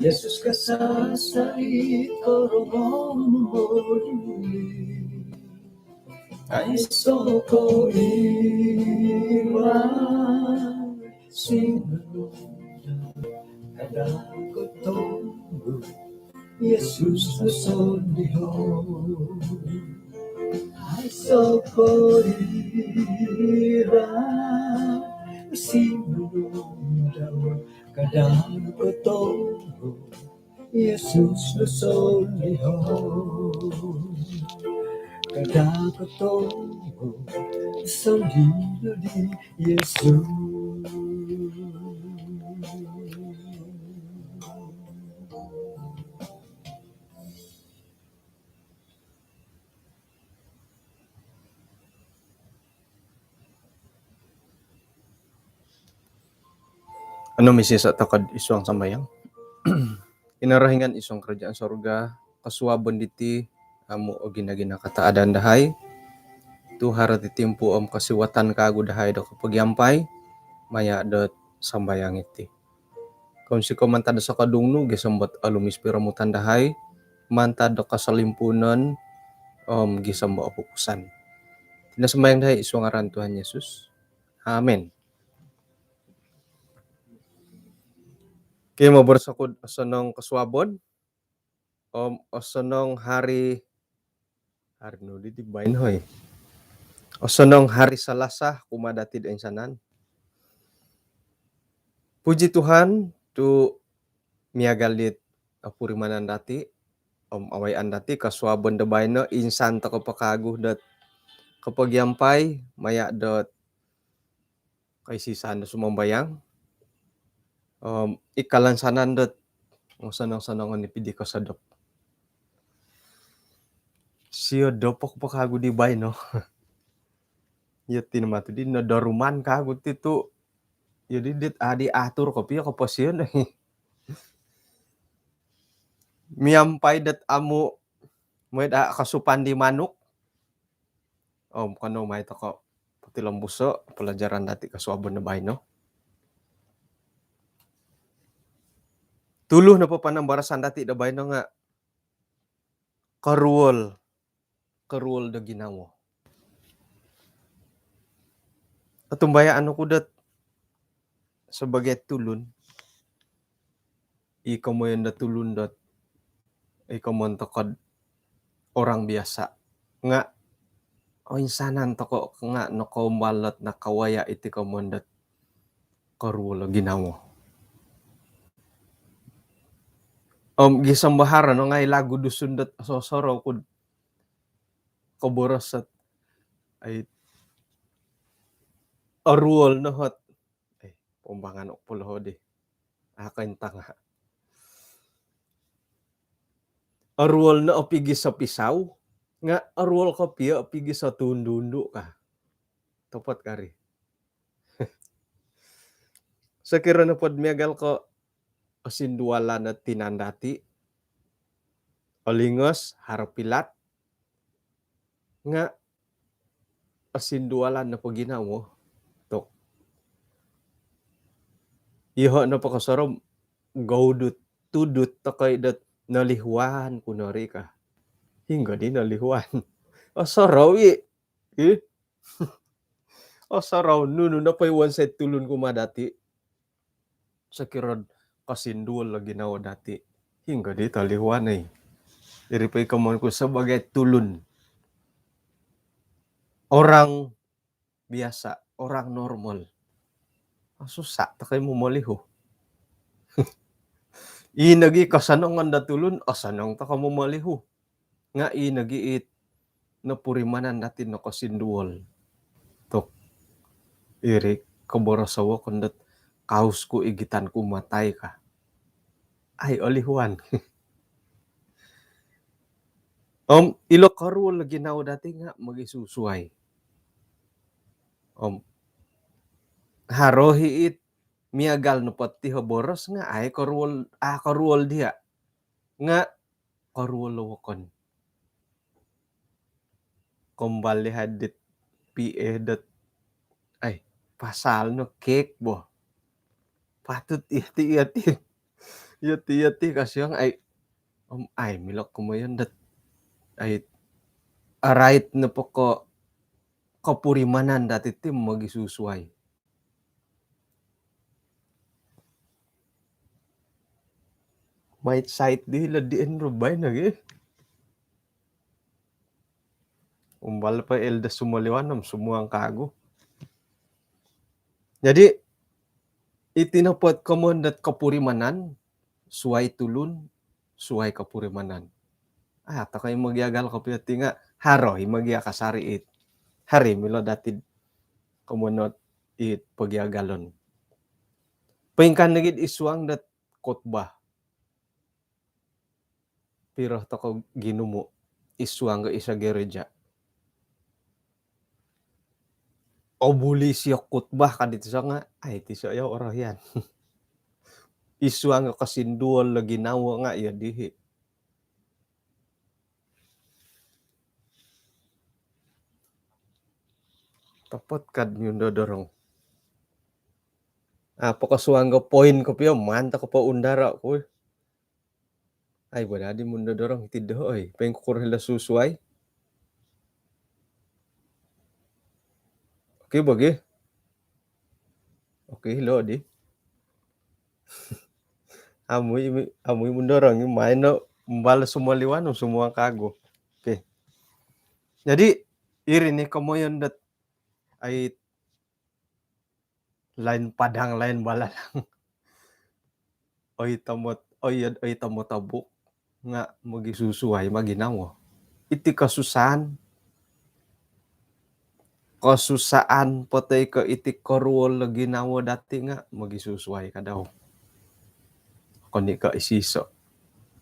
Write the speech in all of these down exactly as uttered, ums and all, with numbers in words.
Yesus kasasai korongou momuholi. Aiso ko iba sinunung kada ko tonggo. Yesus no sondiho. Aiso ko iba sinunung kada ko tonggo. Yesus no sondiho. Kada ko tonggo sondiho di Yesus. Anu misiso' toko'd isuang sambayang. Kinorohingan isuang karajaan sorga, kosuabon diti amu' ogina-gina kataadan dahai tu' haro ti timpu om kosiwatan kagu dahai do kopogiampai maya' dot sambayang iti. Kounsikou mantad do sokodung nu gisom dot olumis piromutan dahai mantad do kosolimpunon om gisom do opupusan. Iti no sambayang dahai isuang ngaran Tuhan Yesus. Amin. Okey, moboros oku'd osonong kosuabon om osonong hari, hari nu di di baino, hoi. Osonong hari Salasa kumaa dati' do insanan. Puji Tuhan tu' miagal dit opurimanan dati' om awayaan dati' kosuabon do baino insan toko' po kagu dot kopogiampai maya' dot koisisan do sumambayang. Om i kalansanan dot osonong-sonong oni pidi kosodop. Siodop oku po kagu di baino. Iyo ti no matu di nodoruman kagu ti tu' iyo di dit adi atur kopio koposion. Miampai dot amu' moi'd a' kosupan di manuk. Om kanou mai toko' potilombuso' palajaran dati' kosuabon do baino. Tulu nopo panambarasan dati' do baino nga' koruol, koruol do ginawo. Otumbayaan oku dot sabagai tulun, i komoyon do tulun dot i komoyon toko'd orang biasa nga' oinsanan toko' nga' nokoumbal dot nakawaya' iti komoyon dot koruol o ginawo. Om gisom baharo no ngai' lagu Dusun dot sosorou ku'd koboros dot ai oruol no hot. Eh, pombangan oku po loho di. Aka intanga. Oruol no o pigi sopisau nga' oruol kopio o pigi sotundu-undu ka. Topot kari. Sokiro nopod miagal ko osindualan o tinan dati', olingos haro pilat nga' osindualan nopo ginawo tu' iyoho' nopo kosorou goudut-tudut toko' i dot nolihuan ku nori ka. Hinggo di nolihuan? Osorou i. Ih. Osorou, nunu nopo i wonsoi'd tulun kumaa dati'. Sokiro'd kosinduol o ginawo dati', hinggo di tolihuan oi? Iri po i komoyon ku sabagai tulun, orang biasa, orang normal, osusa' toko' i momolihu. I nogi' kosonongon do tulun, osonong toko' momolihu. Nga' i nogi' it nopurimanan dati' nokosinduol tu' iri koboros o wokon dot kaus ku igitan ku matai ka. Ai olihuan. Om ilo koruol o ginawo dati' nga' mogisusuai. Om haro i' it miagal nopo ti o boros nga' ai koruol, a' koruol diya'. Nga' koruol o wokon. Kombal di hadit P A dot, ai, pasal no kek bo. Patut iyo ti, iyo ti. Iyo ti, iyo ti, kasiang ai. Om ai milo komoyon dot ai arait nopo ko kopurimanan dati ti mogisusuai. Mait sait di lo di en rubai lagi. Umbal pa Elda Sumoliwan om sumuang kagu. Jadi iti nopo komoyon dot kopurimanan, suai tulun, suai kopurimanan. Ah, tokou i mogiagal kopio ti nga haro i mogia kasari it. Hari milo dati komoyon dot it pogiagalon. Poingkaa nogi id suang dot khotbah. Piro tokou ginumu id suang ko iso gereja. Obuli sio khotbah ka di tiso nga, ai tiso yo orohian. Id suang ko kosinduol lo ginawo nga iyo dihi. Topot kad miundorong. Ah, poko suang ko poin kopio, maan tokou po undaro ku. Ai, bo dadi mundorong iti doho, oi. Poingkuro hilo susuai. Okey, bagi. Okey, lo di. Amu i, amu i mundorong, main no, mbal Sumoliwan, sumuang kagu. Okey. Jadi, iri ni komoyon dot ai lain padang, lain balalang. Oi tomot, oi, oi tomotobuk nga mogisusuai ma ginawo. Iti kosusaan, kosusaan po toi ko iti koruol lo ginawo dati nga mogisusuai ka dau. Okon i ko isoiso.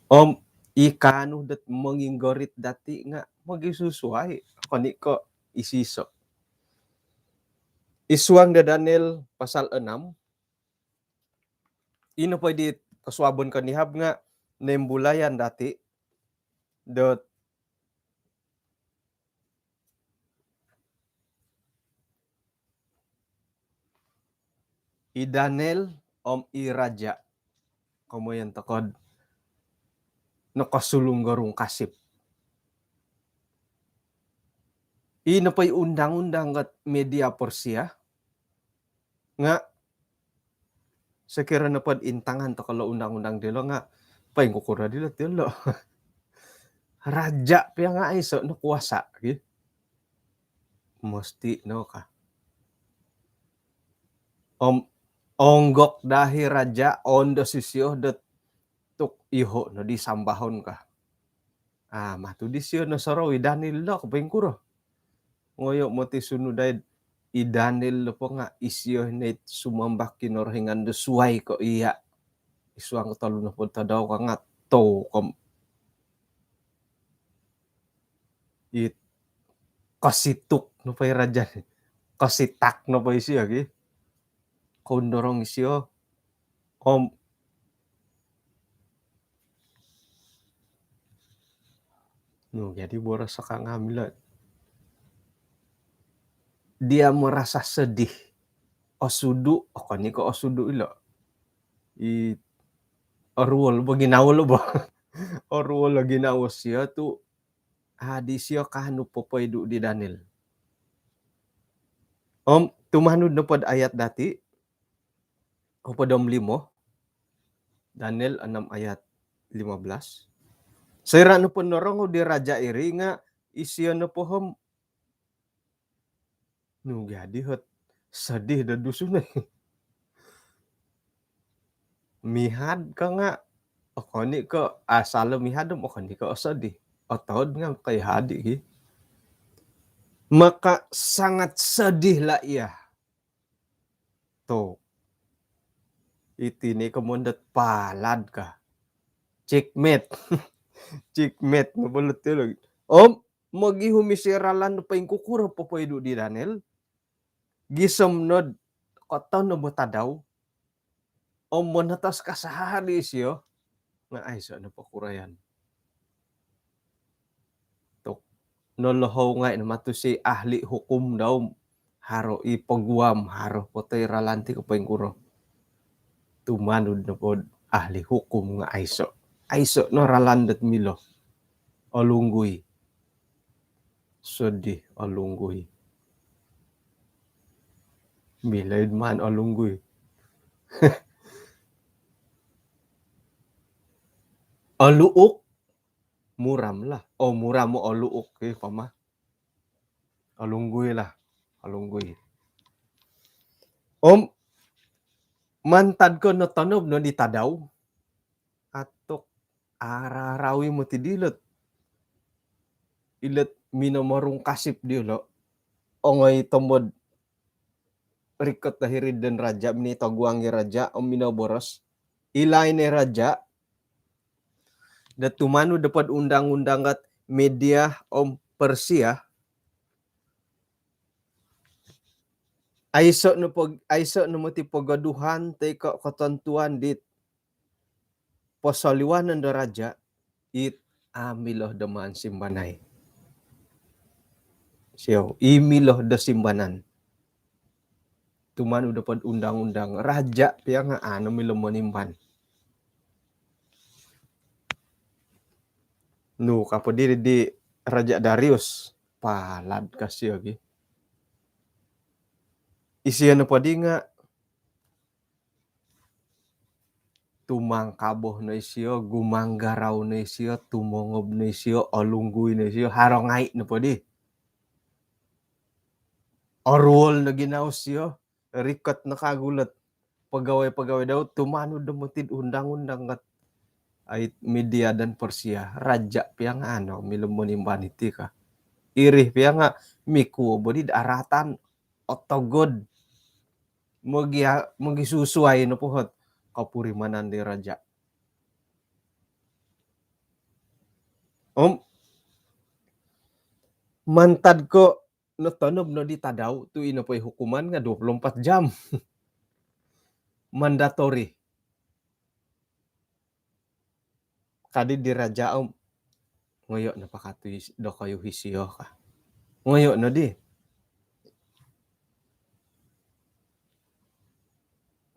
Om i kaanu dot monginggorit dati nga mogisusuai. Okon i ko isoiso. Id suang do Daniel pasal enam, ino po di kosuabon konihab nga noimbulayan dati dot i Daniel om i raja, komoyon tokou nokosulung gorung kasip. Ino po i undang-undang dot Media Persia nga, sokiro nopo dot intangan tokou lo undang-undang dilo nga, poingkukuro dilo ti lo. Raja pia nga aiso no kuasa, ki. Mesti no ka. Om onggok dahi raja, ondo sisio dot tu iho no di sambahon ka. Ah, matu disio no sorou i Daniel lo, ko poingkuro. Ngoyo moti sunu dai i Daniel lo po nga isio nai sumambah Kinorohingan do suai ko iya. Id suang ko tolu nopo tadau ka nga tou kom it kosituk nopo i raja ni. Kositak nopo isio ki. Koundorong isio. Om nu, jadi boros ka nga milo. Dia merasa sedih. Osudu, okon i ko osudu ilo. I oruol bo ginawo lo bo. Oruol lo ginawo sio tu adi sio kaanu popoidu di Daniel. Om tumanud nopo dot ayat dati, hopod om limo, Daniel enam ayat lima belas. Soira nopo norongou di raja iri nga isio nopo om nu, jadi ot sedih do Dusun ai. Mihad ka nga okon i ko asal mihad om okon i ko sedih. Otood nga kaihadi ki. Maka sangat sedihlah ia. Tu iti ni komoyon dot palad ka. Checkmate. Checkmate no bolot tu lagi. Om mogihum isio ralan do poingkukuro popoidu di Daniel. Gisom nod koton no bo tadau. Om monotos kasahadi isio nga aiso no pokurayan. Tu nolohou ngai no matu si ahli hukum dau, haro i peguam, haro po toi ralan ti ko poingkuro. Tumanud nopo dot ahli hukum nga aiso. Aiso no ralan dot milo. Olunggui. Sedih, olunggui. Milo id maan olunggui. Oluuk, muram lah. Oh, muram o oluuk, eh, pama. Olunggui lah. Olunggui. Om, mantad ko notonob no di tadau. Atuk, ararawi moti dilot. Ilot minomorung kasip diolo. Ongoi tomod rikot do hiri'd don raja, minotoguang i raja, om minoboros. Ilai no i raja, do tumanud do pod undang-undang kat Media om Persia. Aiso no pog-, aiso no moti pogoduhan toi ko kotontuan dit posoliwanon do raja, it a milo do maan simbanai. Siou, i milo do simbanan. Tumanud do pod undang-undang, raja pia nga a no milo monimban. Nu, kapo diri di Raja Darius, palad ka sio gi. Isio no podi nga tumangkaboh no isio, gumanggarau no isio, tumongob no isio, olunggui no isio, haro ngai no podi. Oruol no ginawo sio, rikot no kagu lot pegawai-pegawai dau, tumanud do motid undang-undang kat ait Media dan Persia, raja pia nga a no milo monimban iti ka. Iri pia nga mikuo bo di aratan, otogod. Mogi-, mogisusuai no po hot kopurimanan di raja. Om, mantad ko notonob no di tadau tu, ino po i hukuman nga dua puluh empat jam. Mandatory. Kadi di raja om, ngoyo no pakatu is-, dokoyu isio ka. Ngoyo no di.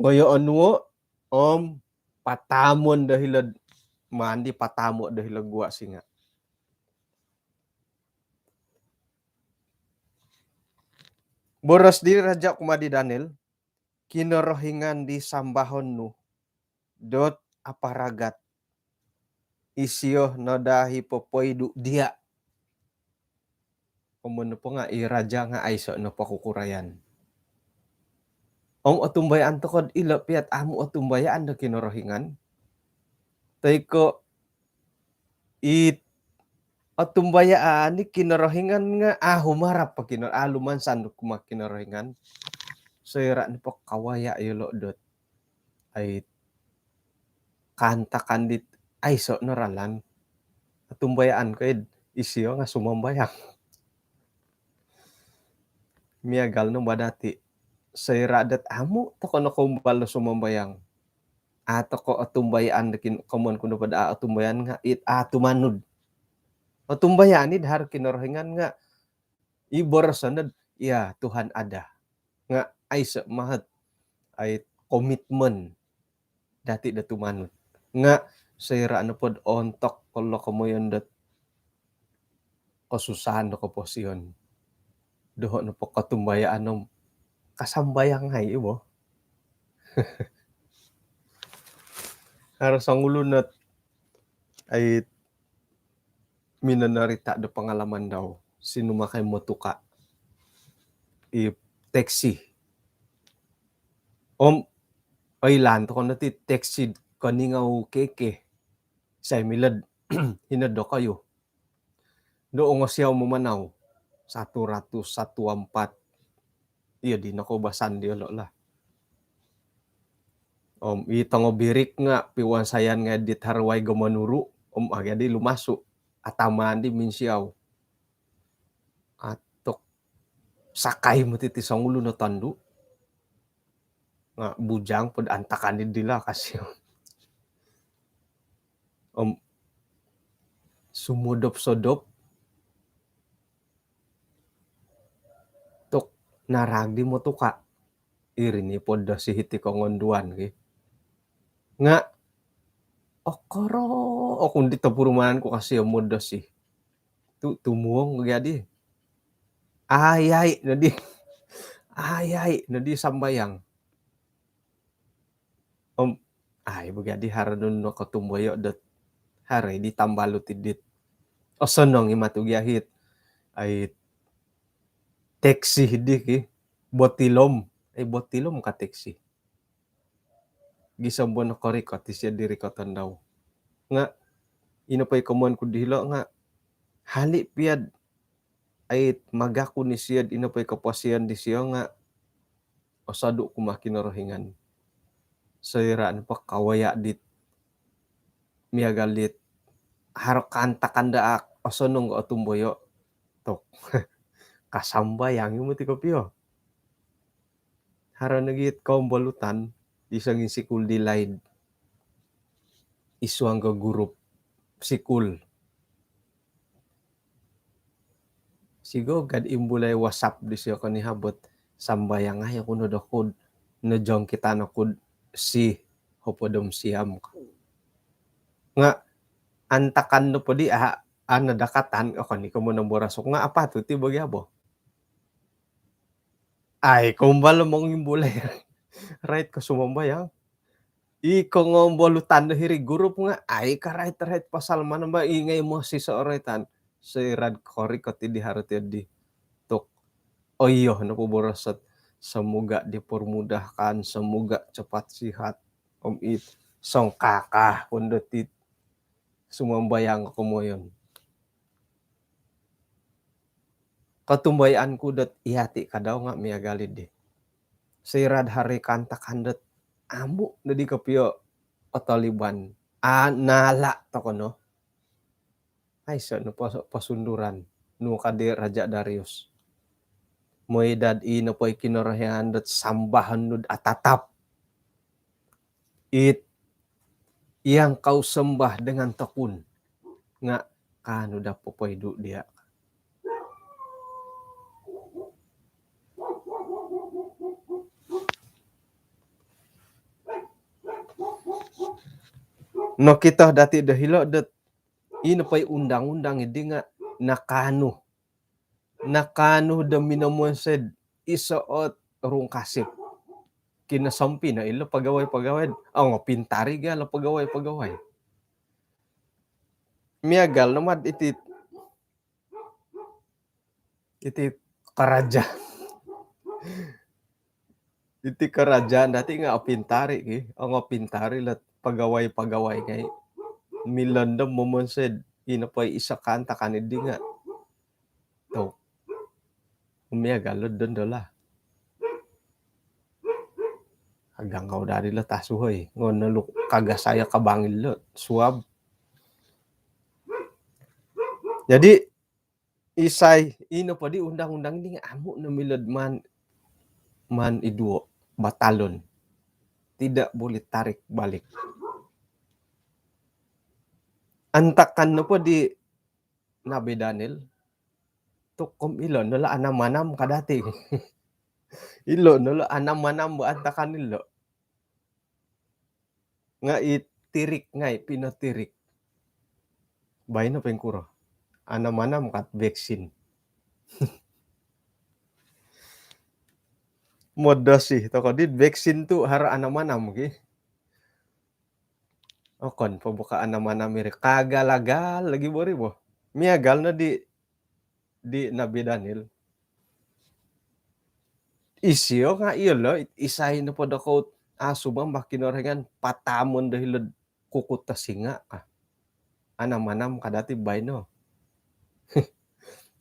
Ngoyo onuo om patamon do hilo'd mandi, patamo do hilo'd gua singa. Boros di raja kumaa di Daniel, Kinorohingan di sambahon nu dot aparagat, isio no daa i popoidu dia. Om nopo nga i raja nga aiso no pokukurayan. Om otumbayaan toko do ilo pia ot amu otumbayaan do Kinorohingan. Toi ko it otumbayaan di Kinorohingan nga a humarap po Kinor-, a lumansan kumaa Kinorohingan. Soira nopo kawaya yolo dot ai kaantakan dit aiso no ralan. Otumbayaan ko id isio nga sumambayang. Miagal no ba dati, soira dot amu toko no koumbal do sumambayang, a toko otumbayaan do kin-, komoyon ku nopo do a otumbayaan nga it a tumanud. Otumbayaan id haro Kinorohingan nga i boroson dot, "Ya, Tuhan ada." Nga aiso ma hot ai komitmen dati do tumanud. Nga soira nopo do ontok ko lo komoyon dot kosusahan do koposion, doho nopo kotumbayaan om kasambayang ngai i bo. Haro songulun ot ai minonorita do pangalaman dau, sinumakai motuka i teksi. Om oilaan toko no ti teksi koningau keke. Isai milo do hino dokoyu? Do ongosiau mamanau, satu ratus, satu empat. Iyo di nokoubasan diolo lah. Om i tongo birik nga piwansayan ngai dit haro waig o monuru, om a gia di lumasu, atamaan di minsiau. Atuk, sakai moti ti songulun o tondu. Nga bujang po do antakan di dilo kasi. Om sumodop-sodop tu naragdi motuka. Iri ni po do sihiti kongonduan ki. Nga Okoro oku ndi topurumanan ku kasi om modosi. Tu tumuong gia di. Ayai nodi. Ayai nodi sambayang. Om ai bo gia di haro nunu nokotumboyo dot haro di tambalut idit. Osonong i matu gia hit. Ai teksi di ki. Botilom. Ai botilom ka teksi. Gisom bo nokorikot isio diri ko tondou. Nga ino po i komoyon ku dihilo nga hali piad ai magakun isio ino po i koposion disio nga osodu ku ma Kinorohingan. Soira nopo kawaya dit miagal dit haro kaantakan daak osonong ko otumboyo tok. Kasambayang i moti kopio. Haro nogi it kombolutan di songin sikul di laid isuang ko gurup sikul. Sigogad imbulai WhatsApp disio koni habot sambayang ai oku no dokud nojongkitan okud si hopod om siam. Nga antakan nopo di a ana dakatan okon i ko monomboros oku nga apatut i bagi abo. Ai kombal mongimbulai rait ko sumambayang. I kongombolutan do hiri gurup nga ai karait-rait pasal manamba i ngai mosi sooroitan. Soirad korikot i di haro ti di tok. Oyo nopo borosot. Semoga dipermudahkan, semoga cepat sihat. Om it songkaka kondo ti sumambayang komoyon. Kotumbayaan ku dot iyati kadau nga miagal di. Soirad haro kaantakan dot amu nodi kopio otoliban. A nala tokono. Aiso no pos- posunduran nu kadi Raja Darius. Moidad i nopo i Kinorohingan dot sambahon nud atatap. It yang kau sembah dengan tekun nga kaanu da popoidu dia. Nokito dati do hilo dot ino po i undang-undang idi nga nakaanu. Nakaanu do minomonsoi iso ot rungkasip. Kinosompi no ilo pagawai-pagawai. Ongopintari gia lo pagawai-pagawai. Miagal no mad iti iti karaja. Iti karajaan dati nga opintari ki, ongopintari lo pagawai-pagawai ngai. Milo ndo momonsoi ino po i iso kaantakan idi nga. Tu miagal lo dondo lah. Agang kau dari lo tasu hoi. Ngono lo kagasai kabangil lo suab. Jadi isai ino po di undang-undang ini amu no milo do maan, maan iduo batalon. Tidak boleh tarik balik. Antakan nopo di Nabi Daniel tu kom ilo no lo anam-anam ka dati. Ilo no lo anam-anam bo antakan ilo. Nga i tirik ngai pinotirik. Baino poingkuro? Anam-anam ka vaksin. Modosi toko di vaksin tu haro anam-anam ki. Okon po bo ka anam-anam iri kagal-agal lagi bo ri bo. Miagal no di di Nabi Daniel. Isio nga iyolo isai nopo do kou a sumambah Kinorohingan patamon do hilo do kukut do singa ka. Anam-anam ka dati baino.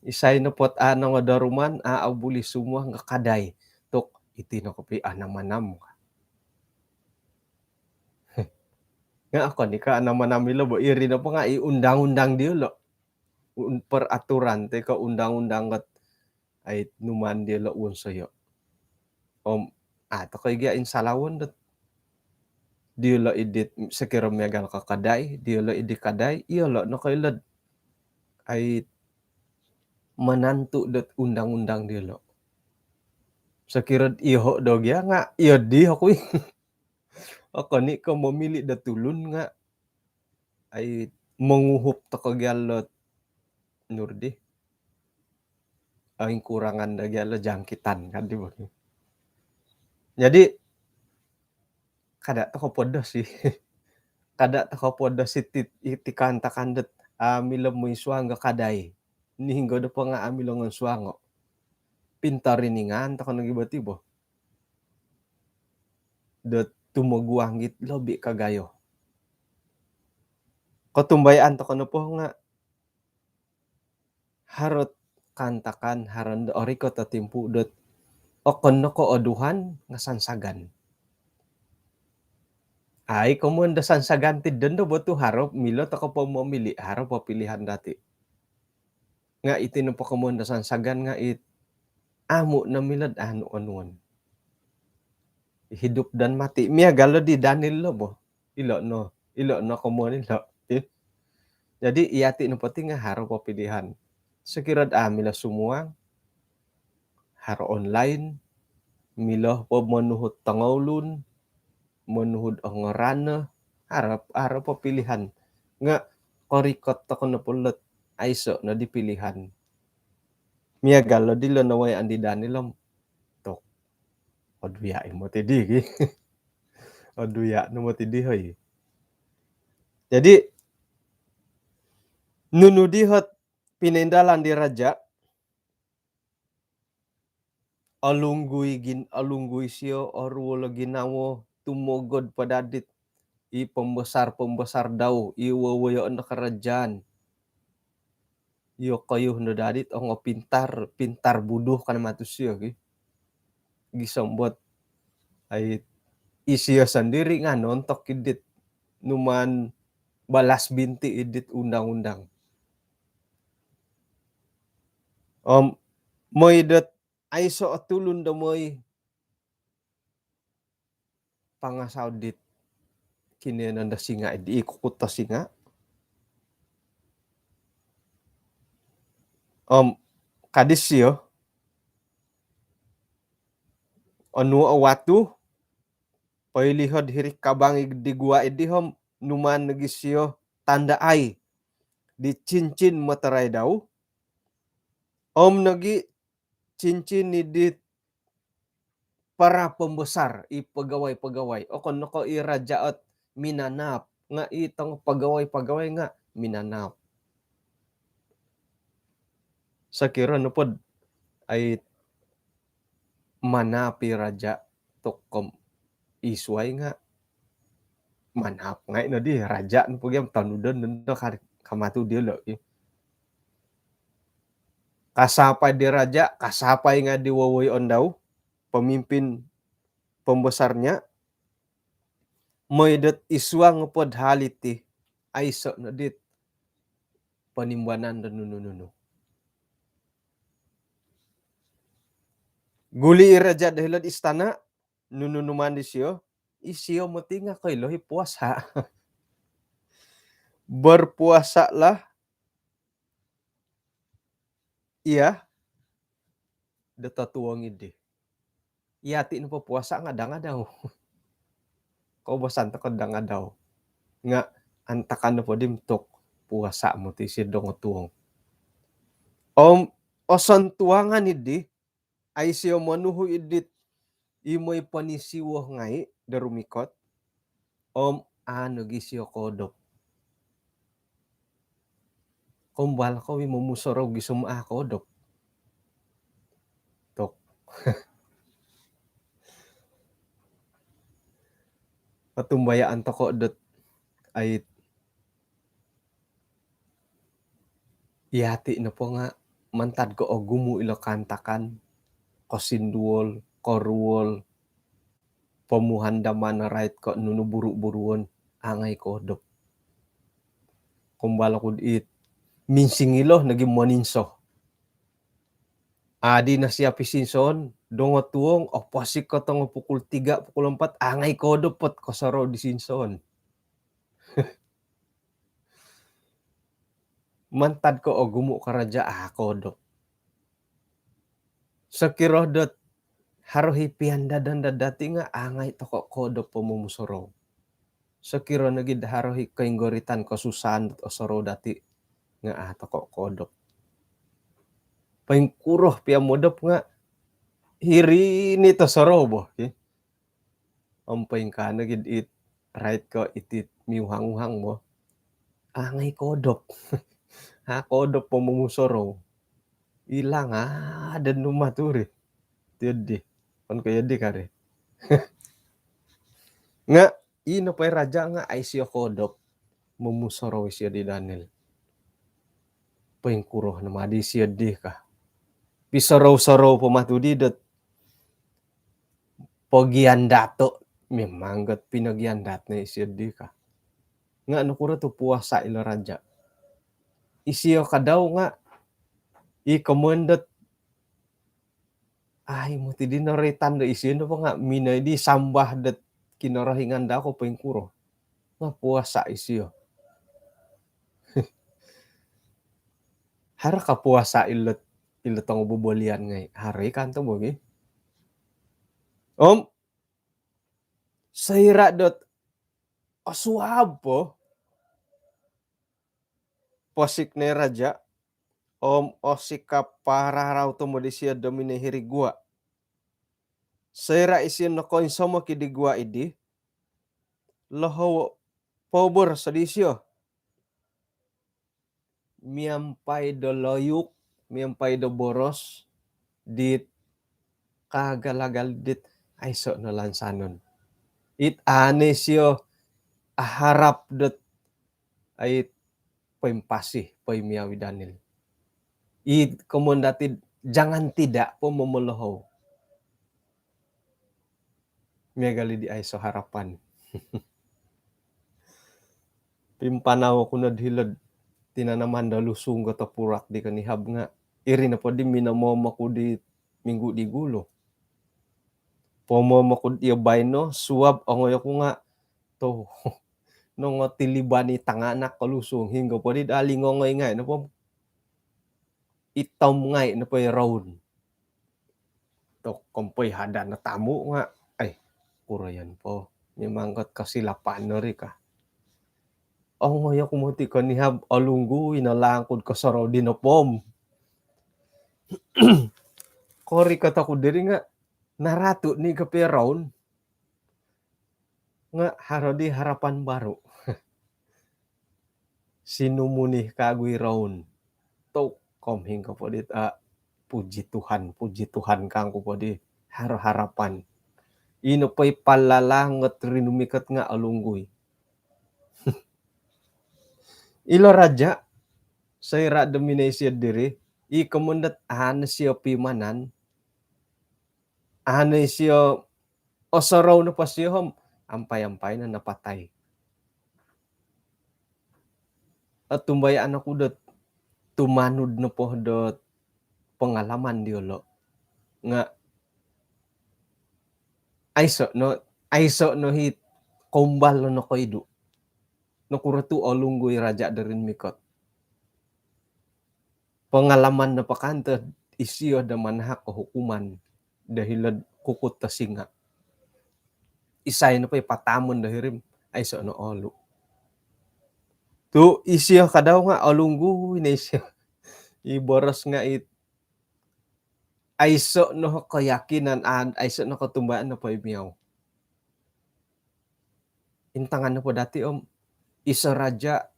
Isai nopo a nongodoruman a obuli sumuang ka kadai. Tu iti no kopio anam-anam ka. Nga okon i ka anam-anam ilo bo iri nopo nga i undang-undang diolo. Un- peraturan toi ko undang-undang kat ai numaan diolo wonsoyo. Om a toko i gia insalawon dot diolo idit sokiro miagal ka kadai, diolo idi kadai, iyolo no koilo do ai manantu dot undang-undang diolo. Sokiro do iyoho do gia nga iyo di oku i. Okon i ko momili do tulun nga ai monguhup toko gia lo nurdi. Ai kurangan do gia lo jangkitan kan di bagi. Jadi kada toko podo si kada toko podo si iti kaantakan dot amilo moi suang ga kadai. Nihinggo do po nga amilo ngon suango. Pintar ini ngan toko nogi boti bo. Dot tumoguang git lobi kagayo. Kotumbayaan toko nopo nga harot kaantakan haron do orikot o timpu dot okon no ko oduhan nga sansagan. Ai komuon do sansagan ti dondo botu harop milo toko po momili harop o pilihan dati. Nga iti no pokomuon do sansagan nga it amu no milod anu onuon. Hidup dan mati. Miagal lo di Daniel lo bo. Ilo no, ilo no komuon ilo. Jadi iyati no poti nga haro po pilihan. Sokirod a milo sumuang, haro online, milo po monuhut tongoulun, monuhut ongorano, haro, haro po pilihan. Nga korikot toko no polot aiso no di pilihan. Miagal lo dilo no wai andi Daniel om tok. Oduya imo tidi ki. Oduya no mo tidi hoi. Jadi nunu di hot pinaindalan di raja, olunggui gin olunggui sio oruol o ginawo tumogod padadit i pembesar-pembesar dau i wowoyoon do kerajaan. Iyo koyuh no dadit ongo pintar pintar buduh kan matus sio ki. Gisombot ai isio sendiri nga nontok idit numan balas binti idit undang-undang. Om moi dot aiso tulun do moi pangasau dit kine nanda singa di ikukut to singa. Om kadis sio onu o watu poilihod hiri kabang di gua idi hom numan nogi sio tanda ai di cincin materai dau om nogi cincin ni di para pembesar i pegawai-pegawai okon noko i raja ot minanap nga i tong pegawai-pegawai nga minanap. Sakira nopod ai manap i raja tokom isuai nga manap ngai no di raja nopo giam tanudon no kamatu diolo. Kasapai di raja kasapai nga di wowoi ondau pemimpin pembesarnya moi dot isuang pod haliti aiso no dit panimbanan do nunu-nunu. Guli i raja do hilod istana nunu-nunu mandi sio isio moti nga koilo hi puasa. Berpuasalah ia do totuong idi. Iyati nopo puasa nga dangadau. Koubasan toko dangadau nga antakan nopo di mtok puasa moti si dongotuong. Om oson tuangan idi ai sio monuhu idit imoi panisiwo ngai do rumikot om anu gi sio kodop. Kombal ko wi momusorou gisom a kodop. Tok. Patumbayaan toko dot ait iyati nopo nga mantad ko ogumu ilo kaantakan kosinduol koruol pomuhan daman rait ko nunu buru-buruon angai kodop. Kombal oku dit minsingilo nogi moninso. Adi na siap i sinson dongotuong oposik ko tongo pukul tiga pukul empat angai kodop pot kosorou di sinson. Mantad ko ogumu karaja a kodop. Sokiro dot haro hi pian dadan dadati nga angai toko kodop po momusorou. Sokiro nogi do haro i koinggoritan, kosusaan dot osorou dati nga a' toko koodop. Poingkuro pia modop nga hiri ni tosorou bo, ki. Om poingkaa nogi it rait ko iti miuhang-uhang bo. A' ngai koodop. A' koodop po momusorou. Ilang a' den rumah turi. Tiodi. Kan ko yodi kari. Nga ino po i raja nga a' isio koodop. Momusorou isio di Daniel. Poingkuro no ma di isio di ka. Pisorou-sorou po matu di dot pogiandato, memang got pinogiandat no isio di ka. Nga nokuro tu puasa ilo raja? Isio kadau nga i komoyon dot, ai, moti di noroitan do isio nopo nga minoi di sambah dot Kinorohingan dau ko poingkuro. Nga puasa isio. Haro ka puasa ilo, ilo tongo bobolian ngai? Haro i kanto bogi. Om soira dot osuab po, posik no i raja om osikap pararau tomod isio do minoi hiri gua. Soira isio nokoinsomok id gua idi, lohowo poboros di isio miampai do loyuk, miampai do boros dit kaagal-agal dit aiso no lansanon. It a' no isio aharap dot, ai, poimpasi, poimiau i Daniel. I komoyon dati, jangan tidak po momolohou. Miagal i di aiso harapan. Pimpanau oku nod hilo'd tinanaman do lusung ko topurak di konihab nga iri nopo di minomom oku di minggu di gulu. Pomom oku dio baino, suab ongoi oku nga tu nongotiliban i tanganak ko lusung, hinggo po di dali ngongoi ngai nopo itom ngai nopo i roun. Tok kompoi hada no tamu nga, ai, kuroyon po. Memang got kosilapan no ri ka. Ongoi oku moti konihab, olunggui no langkud kosorou di nopom. Korikot oku diri nga naratu ni kopio roun. Nga haro di harapan baru. Sinumunih kagu i roun. Tok kom hinggo po dit, ah, puji Tuhan, puji Tuhan kangku po di haro harapan. Ino po i palalangot rinumikot nga olunggui. Ilo raja, soira do minoi isio diri, i komoyon dot a' no isio pimanan, a' no isio osorou nopo isio om ampai-ampai no napatai. Otumbayaan oku dot tumanud nopo dot pengalaman diolo nga aiso no, aiso no i koumbal no nokoidu. Nokuro tu olunggui raja do rinumikot. Pengalaman nopo kanto isio do manahak ko hukuman do hilo'd kukut do singa. Isai nopo i patamon do hiri om aiso no olu. Tu isio kadau nga olunggui no isio. I boros nga it aiso no keyakinan, ad-, aiso no kotumbayaan nopo i miau. Intangan nopo dati om iso raja,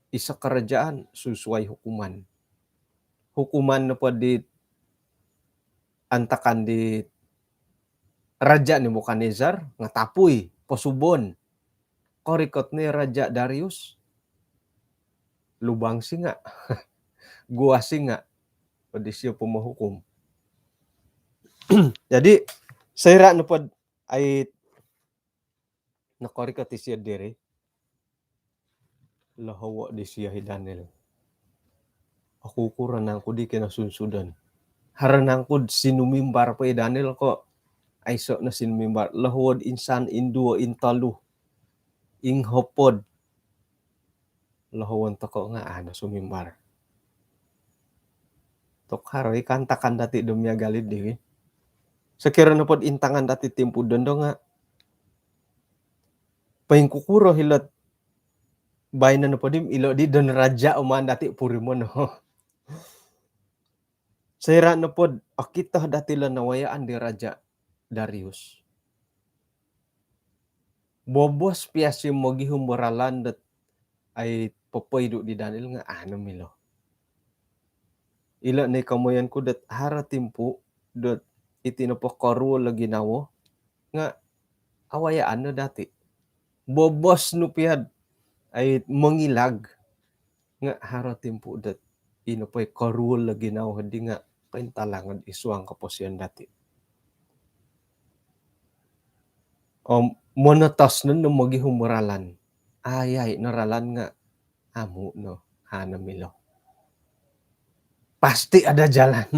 iso kerajaan, susuai hukuman. Hukuman nopo di antakan di Raja Nebukadnezar nga tapui, posubon. Korikot no i Raja Darius, lubang singa, gua singa, po disio pomohukum. Jadi soira nopo ai nokorikot isio diri, lohowo disio i Daniel. Oku kuro nangku di kinosunsudon. Haro nangku sinumimbar po i Daniel ko aiso no sinumimbar. Lohowo insan, induo, intolu, inghopod. Lohowon toko nga a' no sumimbar. Tok haro i kaantakan dati do miagal di. Sokiro nopo do intangan dati timpu dondo nga Poingkukuro ilo baino nopo di, ilo di don raja' o maan dati' purimono. Soira' nopod okito dati' ilo nawayaan di Raja' Darius, bobos piya siyo mogihum do ralan dot ai popoidu' di Daniel nga' a' no milo. Ilo' no i komoyon ku dot haro timpu' dot iti nopo koruol o ginawo nga' awayaan no dati'. Bobos nu piya'd ai mongilag nga' haro timpu' dot ino po i koruol o ginawo di nga' kointalang id suang koposion dati'. Om monotos no no mogihum ralan. Ayai no ralan nga' amu' no, a' no milo. Pasti ada jalan.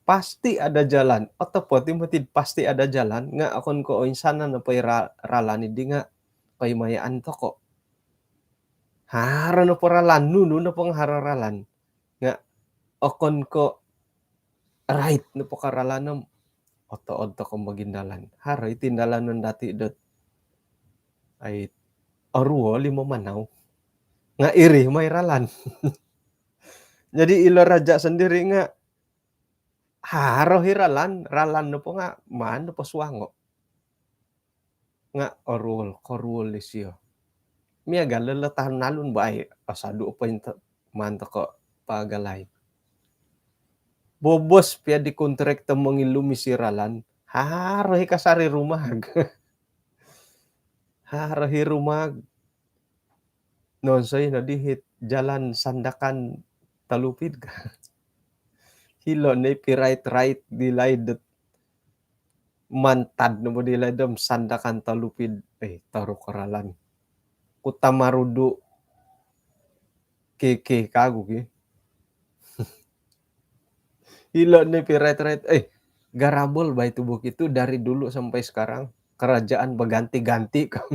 Pasti ada jalan. Otopot i moti pasti ada jalan nga' okon ko' oinsanan nopo i ra-, ralan di nga' koimayaan toko'. Haro nopo ralan, nunu nopo nga' haro ralan. Nga' okon ko' rait nopo ka ralan om otood toko' mogindalan. Haro i tindalanon dati' dot ai oruol i mamanau. Nga' iri mai ralan. Jadi ilo raja' sondiri' nga' haro i ralan, ralan nopo nga' maan nopo suango'. Nga' oruol, koruol isio. Miagal lo talun-alun bo ai, osodu' po into maan toko' pagalai. Bobos piya di kontraktor mongilumis i ralan, haro i kasari rumag. Haro i rumag. Nonsoi no di hit jalan Sandakan Telupid ka. Hilo' no i pirait-rait di laid dot mantad no bo di laid om Sandakan Telupid, eh, toruk o ralan. Kota Marudu, K K kagu ki. Hilo' no i pirait-rait, eh, garabol bai tu bukit tu dari dulu sampai sekarang. Kerajaan berganti-ganti ka.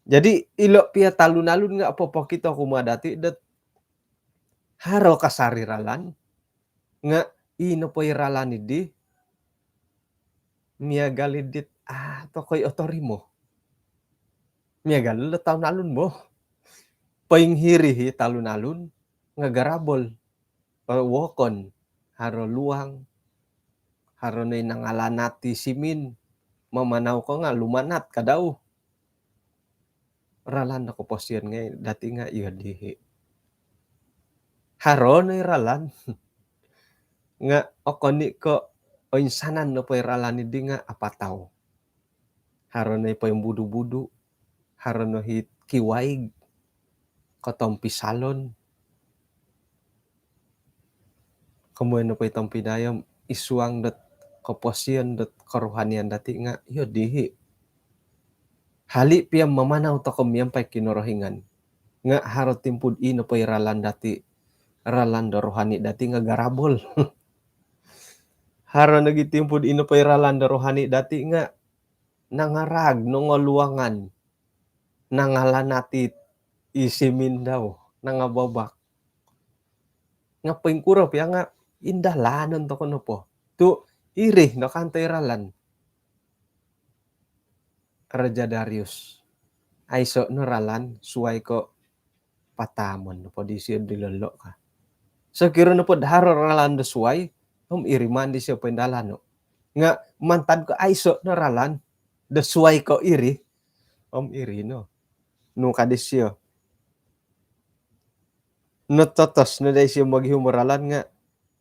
Jadi ilo' piya talun-alun nga' popokito kumaa dati' dot haro kasari ralan, nga' ino po i ralan di miagal dit a' toko' i otorimo. Miagal lo talun-alun bo. Poinghiri i talun-alun nga' garabol. Wokon, haro luang, haro no i nangalanat i simin, mamanau ko nga' lumanat ka dau. Ralan do koposion ngai' dati' nga' iyo dihi'. Haro no i ralan. Nga' okon i' ko' oinsanan nopo i ralan di nga' apatau. Haro no i poimbudu-budu, haro no i kiwaig, kotompisalon. Komoyon nopo i tompinai om id suang dot koposion dot kerohanian dati' nga' iyo dihi'. Hali' piya mamanau toko' miampai Kinorohingan nga' haro timpu'd ino po i ralan dati', ralan do rohani dati' nga' garabol. Haro nogi timpu'd ino po i ralan do rohani dati' nga' nangaraag, nongoluangan, nangalanat i simin dau, nangababak. Nga' poingkuro piya nga' indalanon toko' nopo. Tu' iri no kanto i ralan. Raja' Darius, aiso' no ralan suwai ko' pataamon nopo disio di lolo' ka. Sokiro nopod haro ralan do suwai om iri maan disio poindalano'. Nga' mantad ko' aiso' no ralan do suwai ko' iri om iri no, nung ka disio, nototos no dai isio mogihum o ralan nga'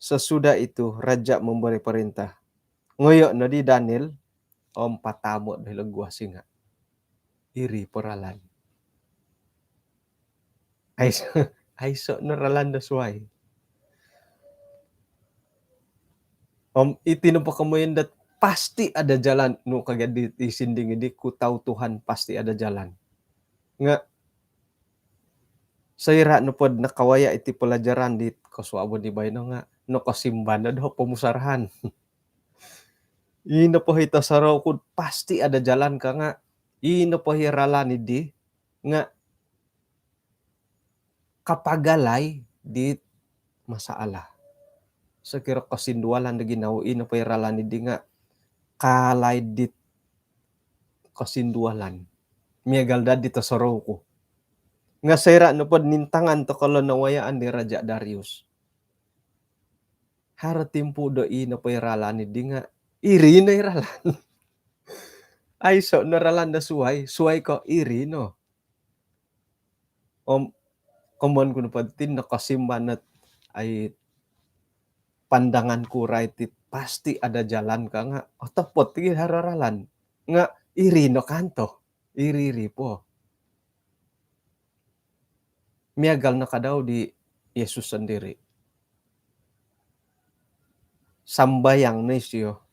sesudah itu raja memberi perintah. Ngoyo' no di Daniel om pataamo' do hilo' guas singa'. Iri po ralan. Aiso', aiso' no ralan do suwai. Om iti nopo komoyon dot pasti ada jalan, nu ka gia di, di sinding di, ku tahu Tuhan pasti ada jalan. Nga' soira' nopod nakawaya' iti pelajaran di kosuabon di baino nga' nokosimban no do pomusarahan. Ino po i tosorou ku'd pasti ada jalan ka nga', ino po i ralan di nga' kapagalai dit masalah. Sokiro kosindualan do ginawo, ino po i ralan di nga' kaalai dit kosindualan. Miagal dadi tosorou ku. Nga soira' nopod nintangan toko' lo nawayaan di Raja' Darius, haro timpu' do i nopo i ralan iddi nga' iri no i ralan. Aiso' no ralan do suwai, suwai ko' iri no. Om komoyon ku nopo diti nokosimban ot ai pandangan ku rait it pasti ada jalan ka nga' otopot i haro ralan. Nga' iri no kanto, iri-iri po. Miagal no kadau di Yesus sondiri'. Sambayang no isio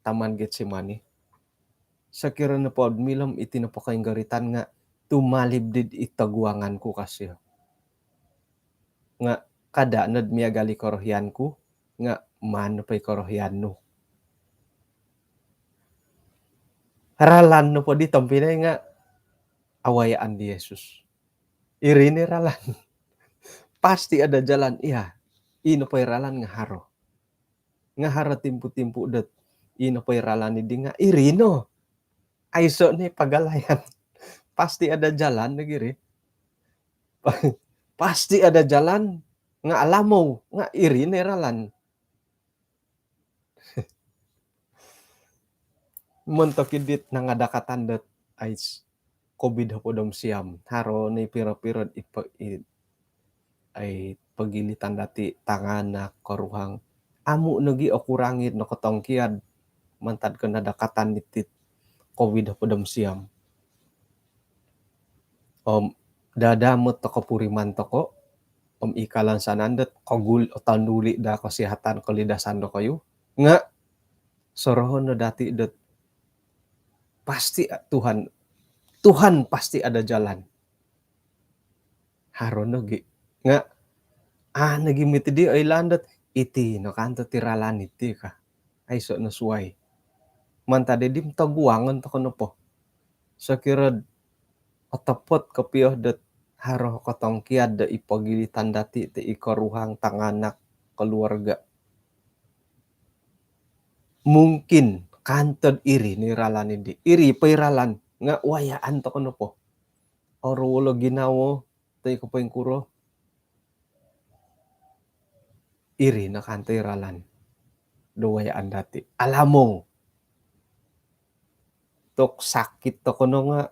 Taman Getsemani. Sokiro nopo milo om iti nopo koinggoritan nga' tumalib did i toguangan ku ka sio. Nga' kada' nod miagal i korohian ku, nga' maan nopo i korohian nu. Ralan nopo di tompinai nga' awayaan di Yesus. Iri ni ralan. Pasti ada jalan, iya. I nopo i ralan nga' haro. Nga' haro timpu-timpu dot i nopo i ralan iddi nga' iri no. Aiso' ni pagalayan. Pasti ada jalan nogi iri. Pasti ada jalan nga' alamou, nga' iri ni ralan. Montok idit nangadakatan dot ais covid hopod om siam. Haro ni piro-piro i po-, i-, ai pogilitan dati' tanganak, koruhang. Amu' nogi' okurang it nokotongkiad mantad ko nadakatan ditit covid hopod om siam. Om dadamot toko' puriman toko', om i kalansanan dot kogul otonduli' daa kosihatan kolidasan dokoyu. Nga' sorohon no dati' dot pasti, Tuhan, Tuhan pasti ada jalan. Haro nogi'. Nga' a' nogi' miti di oilaan dot iti no kanto ti ralan iti ka. Aiso' no suwai. Mantad iddi toguangon toko' nopo. Sokiro'd otopot kopio dot haro kotongkiad do i pogilitan dati' ti i koruhang, tanganak, koluarga'. Mungkin kantod iri ni ralan iddi. Iri po i ralan nga' wayaan toko' nopo. Oruol o ginawo, toi ko' poingkuro. Iri no kanto i ralan do wayaan dati'. Alamou. Tok sakit toko' no nga'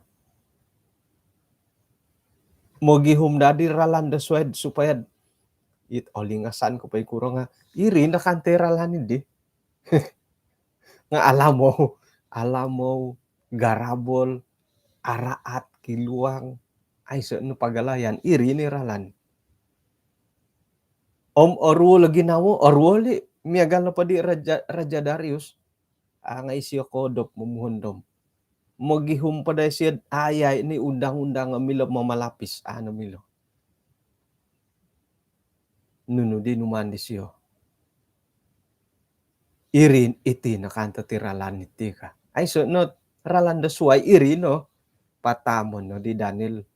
mogihum dadi ralan do suwai'd supaya'd it olingasan ko' poingkuro nga' iri no kanto i ralan iddi. Nga' alamou, alamou, garabol, araat, kiluang, aiso' no pagalayan, iri ni ralan. Om oruol o ginawo, oruol i' miagal nopo di Raja, Raja Darius, a' ngai' isio koodop momuhondom. Mogihum po dai isio'd ayai ni undang-undang o milo mamalapis, a' no milo. Nunu di numaan disio? Iri, iti no kanto ti ralan iti ka. Aiso' no ralan do suwai, iri no. Patamo' no di Daniel.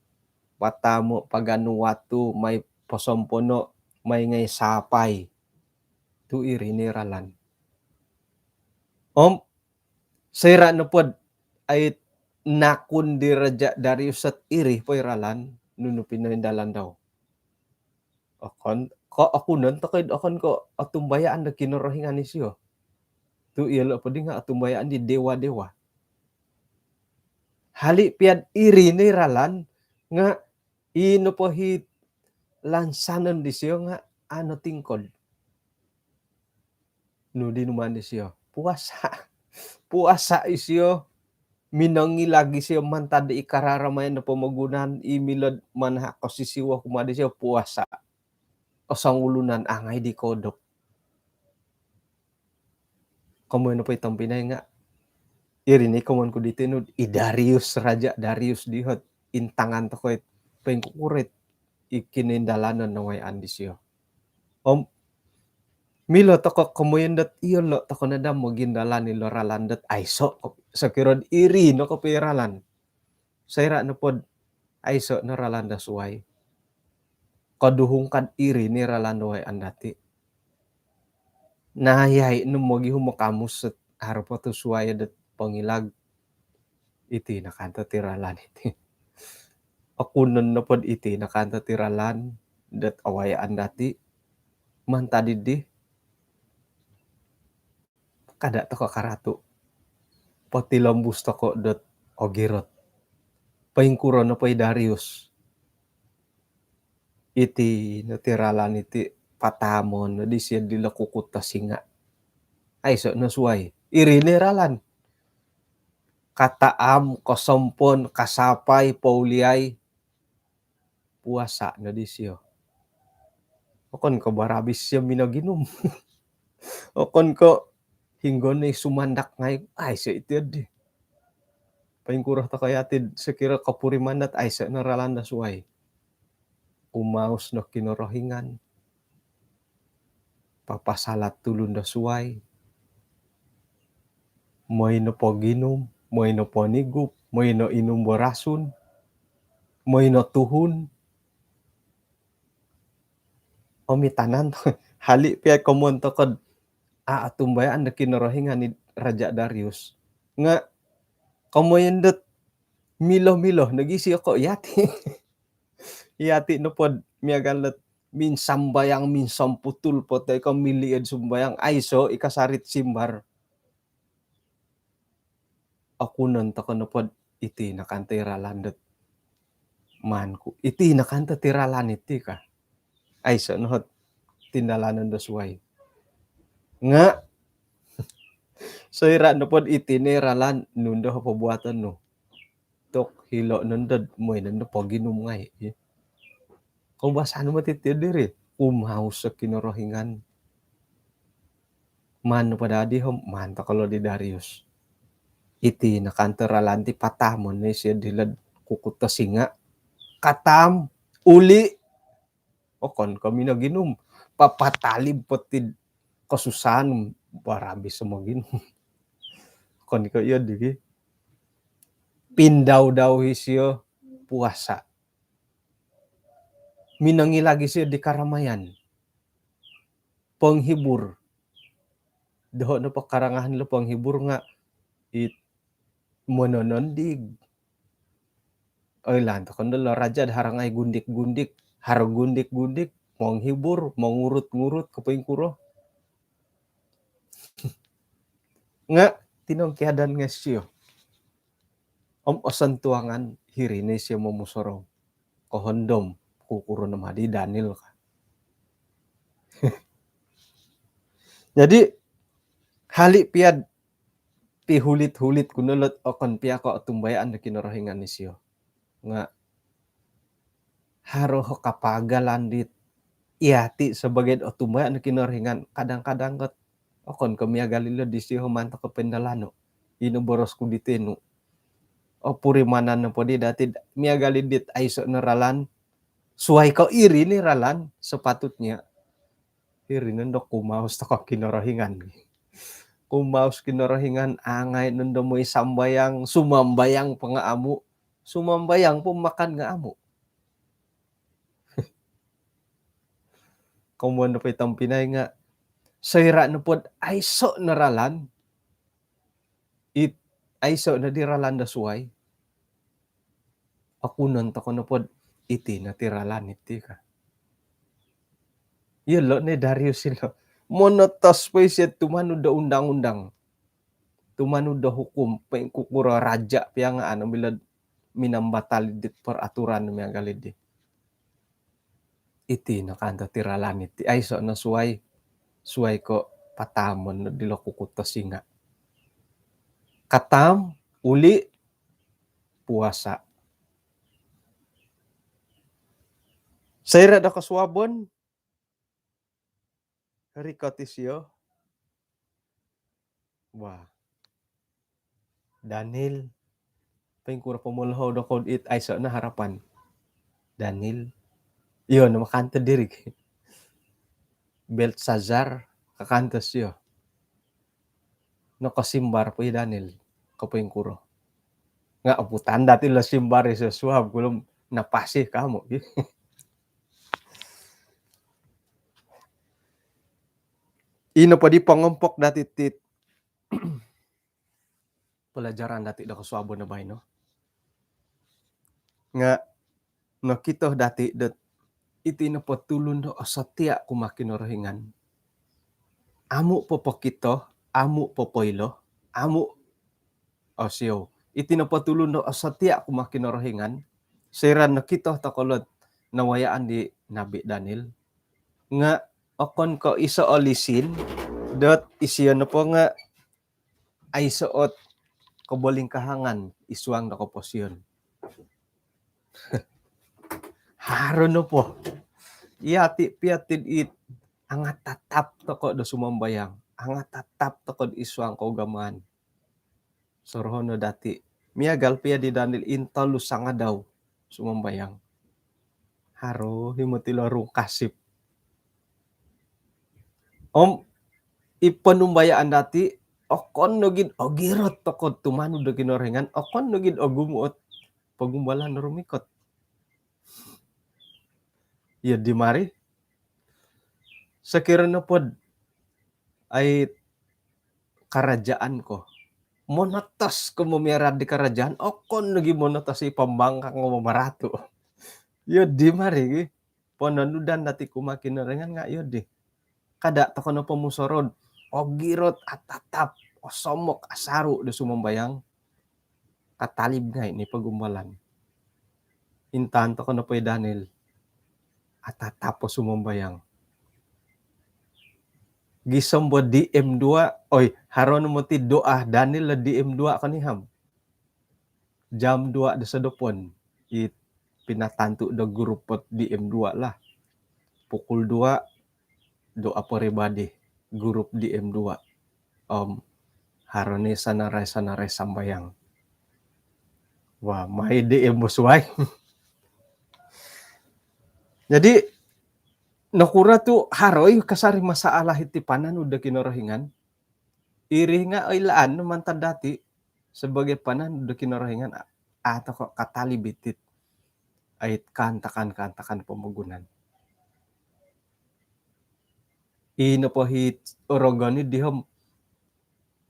Patamo' paganu watu, mai posompono', mai ngai' sapai. Tu' iri ni ralan. Om soira' nopod ai nakun di Raja Darius ot iri po i ralan, nunu pinoindalan dau? Okon ko' okunon toko' id okon ko' otumbayaan do Kinorohingan isio. Tu' iyolo' poddi nga' otumbayaan di dewa-dewa. Hali' piya'd iri ni ralan nga' i nopo hi lansanon disio nga' a' no tingkod. Nu di numaan disio? Puasa. Puasa isio, minongilag isio mantad di i kararamayan do pomogunan, i milo'd manahak kosisiwo kumaa disio, puasa. Osongulunan, a' ngai' di koodop. Komoyon nopo i tompinai nga' iri ni komoyon ku diti nu'd i Darius, Raja Darius diho't intangan toko' it poingkukuro it i kinoindalanon nawayaan disio. Om milo toko' komoyon dot iyolo' toko' no daa mogindalan ilo ralan dot aiso', sokiro'd iri no kopio i ralan. Soira' nopod aiso' no ralan do suwai, koduhung kad iri ni ralan do wayaan dati'. Nayai' no mogihum o kamus ot haro po tu' suwai dot pongilag. Iti no kanto ti ralan iti. Okunon nopo dot iti no kanto ti ralan dot awayaan dati mantad diri, kada toko karatu. Potilombus toko dot ogirot. Poingkuro nopo i Darius. Iti no ti ralan iti, pataamon no disio dilo kukut do singa. Aiso no suai. Iri no i ralan. Kataam, kosompon, kasapai, pouliai. Puasa no disio. Okon ko barabis sio minoginum. Okon ko hinggo no i sumandak ngai, aiso iti di. Poingkuro toko yati sokiro kopurimanan dot aiso no ralan do suai. Kumaus no Kinorohingan. Papasalat tulun do suai. Moi no poginum, moi no ponigup, moi no inum barasun, moi no tuhun. Omitanan, hali pia komoyon toko dot a, otumbayaan do Kinorohingan i Raja Darius. Nga komoyon dot milo-milo nogi sio ko yati. Yati nopo dot miagal dot minsambayang, minsomputul po toi ko miliod sumbayang, aiso i kasari simbar. Okunon toko nopo dot iti no kanto i ralan dot maan ku. Iti no kanto ti ralan iti ka. Aiso no ot tindalanon do suai. Nga soira nopo dot iti no i ralan, nunu ndo pobuaton nu? Tu hilo nondo dot moi nondo poginum ngai. Koubasanan moti ti diri. Kumaus o Kinorohingan. Maan nopo dadi om, maan toko lo di Darius. Iti no kanto ralan ti, pataamon no isio dilo kukut do singa. Kataam, uli. Okon ko minoginum. Papatalib po ti kosusahan, barabis o moginum. Okon ko iyo di ki. Pindau-dau isio puasa. Minongilag isio di karamayan. Penghibur. Doho nopo karangahan lo penghibur nga it mononondig. Oilaan toko ndo lo raja do haro ngai gundik-gundik, haro gundik-gundik, menghibur, mengurut-ngurut, ko poingkuro. Nga tinongkiadan ngai sio. Om osontuangan, hiri no isio momusorou. Kohondom, kukuro no ma di Daniel ka. Jadi, hali pia dot pihulit-hulit ku no lo dot okon pia ko otumbayaan do Kinorohingan isio. Nga haro ho kapagalan dit yati sebagai otumbayaan do Kinorohingan, kadang-kadang ko dot okon ko miagal ilo disio, maan toko pindalano. Ino boros ku di tinu. Opurimanan nopo di dati dot miagal i dit aiso no ralan, suai ko iri no i ralan sepatutnya. Iri nondo kumaus toko Kinorohingan. Kumaus Kinorohingan, angai nondo moi sambayang, sumambayang po nga amu, sumambayang po makan nga amu. Komoyon nopo i tompinai nga, soira nopo dot aiso no ralan, it, aiso no di ralan do suai. Okunon toko nopo dot iti no ti ralan iti ka. Iyolo no i Darius ilo. Monotos po isio tumanud do undang-undang. Tumanud do hukum, poingkukuro raja pia nga anu milo minambatal dit peraturan miagal di. Iti no kanto ti ralan iti, aiso no suai, suai ko pataamon no dilo kukut do singa. Kataam, uli, puasa. Soira do kosuabon, rikot isio. Wah. Daniel, poingkuro pomolohou dokoyu dit aiso no harapan? Daniel. Iyo no makanto diri. Belsazar, kakanto sio. Nokosimbar po i Daniel, ko poingkuro? Nga oputan dati lo simbar iso suab, kulum napasi kamu. Ino po di pongompok dati ti pelajaran dati do kosuabon do baino. Nga nokito dati dot iti nopo tulun do osotia kumaa Kinorohingan. Amu popokito, amu popoilo, amu osiou. Iti nopo tulun do osotia kumaa Kinorohingan, soira nokito tokou dot nawayaan di Nabi Daniel, nga okon ko iso olisin dot isio nopo nga aiso ot kobolingkahangan id suang do koposion. Haro nopo. Iti pia ti it angatatap tokou do sumambayang, angatatap tokou id suang kougamaan. Sorohon no dati, miagal pia di Daniel, intolu sangadau sumambayang. Haro himo ti lorung kasip. Om i ponumbayaan dati, okon nogi do ogirot tokou tumanud do Kinorohingan, okon nogi do ogumu ot pogumbalan do rumikot. Iyo di mari. Sokiro nopo dot ai karajaan ko, monotos ko momiara di karajaan, okon nogi monotos i pambangkang ko mamaratu. Iyo di mari gi. Pononudan dati kumaa Kinorohingan nga iyo di. Kada tokou nopo musorou dot ogirot, atatap, osomok, asaru do sumambayang, katalib ngai ni pogumbalan. Intaan tokou nopo i Daniel, atatap o sumambayang. Gisom bo D M dua, oi, haro no moti doa Daniel lo D M dua konihab. Jam dua do sosodopon i pinatantu do grup ot D M dua lah. Pukul dua, doa peribadi, grup D M dua. Om haro ni sanarai-sanarai sambayang. Wah, mai D M bo suai. Jadi, nokuro tu haro i kasari masalah iti pananud do Kinorohingan. Iri nga oilaan no mantad dati sebagai pananud do Kinorohingan, a, a tokou katalib iti ait kaantakan-kaantakan pomogunan. I nopo i rogon i dihom,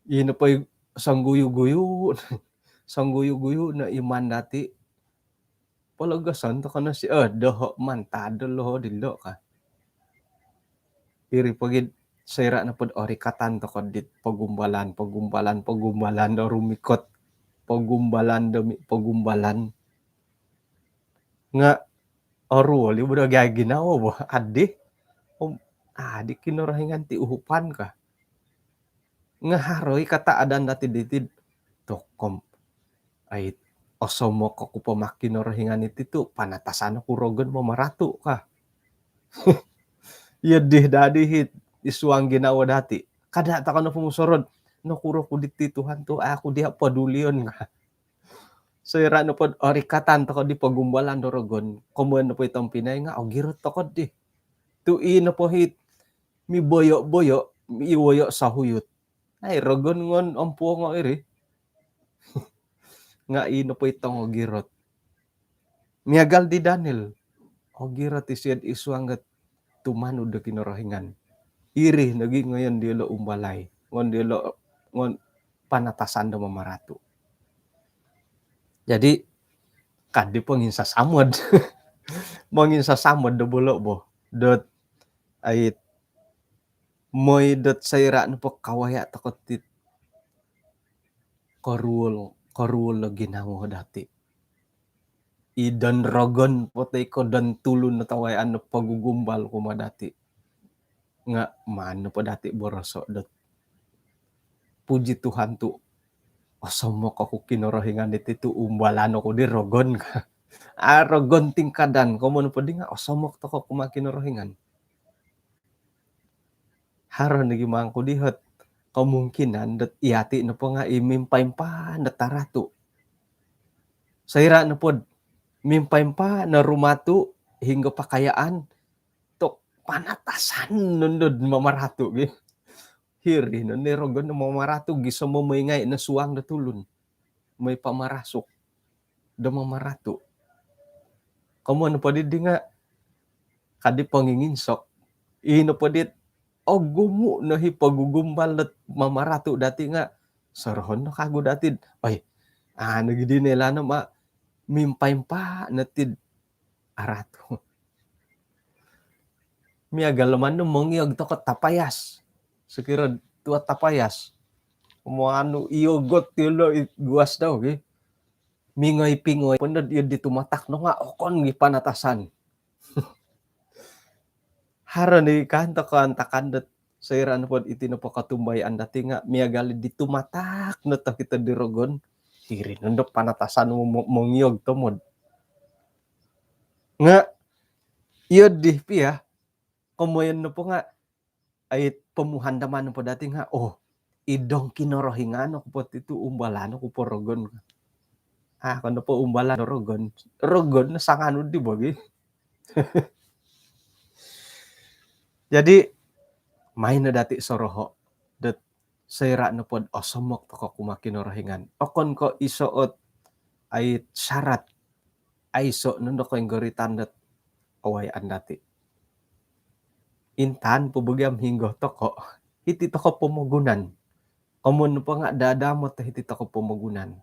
i nopo i songguyu-guyu, songguyu-guyu no iman dati. Pologoson tokou no si, eh, doho mantad do loho dilo ka. Iri pogi soira nopo dot orikatan tokou dit pogumbalan, pogumbalan, pogumbalan do rumikot, pogumbalan do mi-, pogumbalan. Nga oruol i bo do ginawo bo, adi. Om adi Kinorohingan ti uhupan ka. Nga haro i kata adan dati diti tokou om, ai, osomok oku po maa Kinorohingan iti tu panatasan oku rogon mamaratu ka. Iyo di dadi hit id suang ginawo dati. Kada tokou nopo musorou dot nokuro ku diti Tuhan tu, aku dia pedulion ka. Soira nopo dot orikatan tokou di pogumbalan do rogon, komoyon nopo i tompinai nga ogirot tokou di. Tu i nopo hit miboyo-boyo, miwoyo sahuyut. Ai, rogon ngon ompuongo iri. Nga i nopo i tongogirot. Miagal di Daniel. Ogirot isio id suang dot tumanud do Kinorohingan. Iri nogi ngoyon diolo umbalai. Ngon diolo, ngon panatasan do mamaratu. Jadi, kadi ponginsasamod. Monginsasamod do bolo bo. Dot, ait, moi dot soira nopo kawaya tokou ti koruol, koruol o ginawo dati. I don rogon po toi ko don tulun o tawayaan no pogugumbal kumaa dati. Nga maan nopo dati boroso dot, puji Tuhan tu osomok oku Kinorohingan iti tu umbalan oku di rogon ka. A, rogon tingkadan, komoyon nopo di nga osomok tokou kumaa Kinorohingan. Haro nogi mangku dihot kemungkinan dot yati nopo nga i mimpa-impa no taratu. Soira nopo dot mimpa-impa no rumatu hinggo pakayaan, tu panatasan nondo do mamaratu gi. Hiri no ni rogon do mamaratu gisom momoingai no suang do tulun. Moi pamarasuk do mamaratu. Komoyon nopo di di nga kadi ponginginsok. I nopo dit ogumu no i pogugumbal dot mamaratu dati nga Sorohon no kagu dati. Oi, anu gidi ne lano ma mimpa-impa natid aratu. Miagal manu mongiog toko tapayas. Sekira tua tapayas. Mo anu iogot tilo guas dau gi. Mingoi-pingoi ponod iyo di tumatak no nga okon gi panatasan. Haro ni kan toko antakan dot soira nopod iti nopo kotumbayaan dati nga miagal di tumatak no tokito di rogon. Hiri nondo panatasan mo-, mo-, mongiog tomod. Nga iyo di pia komoyon nopo nga ai pomuhandaman nopo dati nga, oh, idong Kinorohingan oku po titu umbalan oku po rogon. Ah, kono po umbalan rogon. Rogon no sanganu di bagi. Jadi main no dati soroho dot soira nopod osomok toko kuma Kinorohingan. Okon ko iso ot ai syarat aiso nondo koinggoritan dot awayaan dati. Intan po bogiam hinggo toko hiti toko pomogunan. Komun po nga dadamot hiti toko pomogunan.